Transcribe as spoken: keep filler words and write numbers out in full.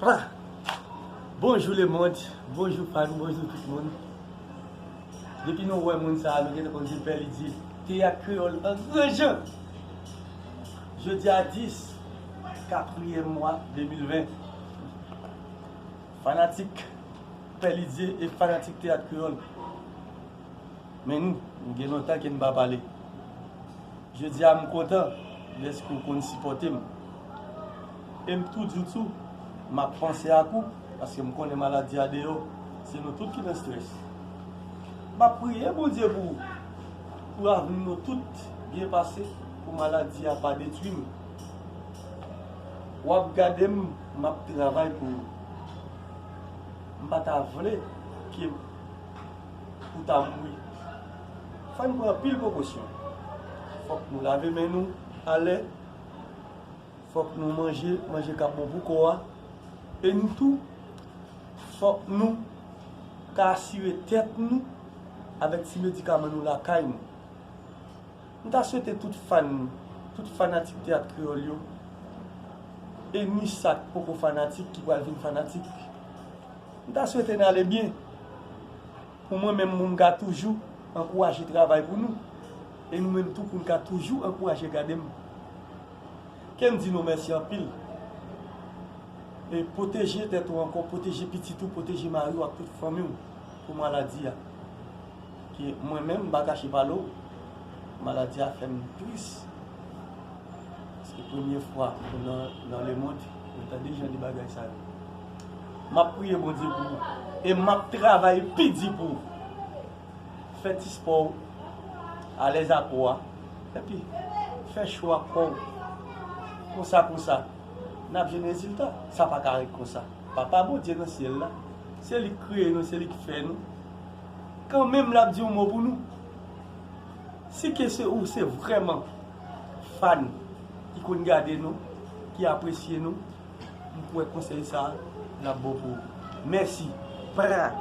Pra! Bonjou lemonn, bonjou fan, bonjou tout moun. Depi nou wè moun sa a, nou gentan konn se Pè Lidye, Teyat Kreyòl an gran jan. Jodi a dis katriyèm mwa de mil ven. Fanatik Pè Lidye e fanatik Teyat Kreyòl. Men nou, nou gen lontan ke n pa pale. Jodi a, m kontan dèske w konn sipòte m. E m toujou tou, m ap panse ak ou, paske m konnen maladi a deyò, se nou tout ki nan estrès. M ap priye Bondye pou, pou avni nou tout byen pase, pou maladi a pa detwi nou. W ap gade m, m ap travay pou ou. M pa ta vle ke ou ta mouri. Fò n pran anpil prekosyon. Fòk nou lave men nou alè. Fòk nou manje, manje k ap bon pou kò a. E nou tou, fòk nou ka asire tèt nou avèk ti medikaman nou lakay nou. M ta swete tout fan, tout fanatik Teyat Kreyòl yo, e ni sa k poko fanatik ki pral vin fanatik. M ta swete n ale byen. Pou mwen menm, pou m ka toujou ankouraje travay pou nou. E nou menm tou, pou n ka toujou ankouraje gade m. Ke m di nou mèsi anpil. E pwoteje tèt ou ankò, pwoteje pitit ou, pwoteje mari w ak tout fanmi w pou maladi a. Ke mwen menm, m pa kache pale w, maladi a fè m tris. Paske premye fwa mwen nan, nan lemonn, mwen tande jan de bagay sa yo. M ap priye Bondye pou ou. E m ap travay pi di pou ou. Fè ti spò w, alèz ak kò a. Epi, fè cho ak kò w. Konsa, konsa, n ap jwenn rezilta. Sa pa ka ret konsa. Papa Bondye nan syèl la, se li k kreye nou, se li k fè nou. Kanmenm, l ap di yon mo pou nou. Si ke se ou, se vrèman fan ki konn gade nou, ki apresye nou, m kwè konsèy sa a, l ap bon pou ou. Mèsi. Pra!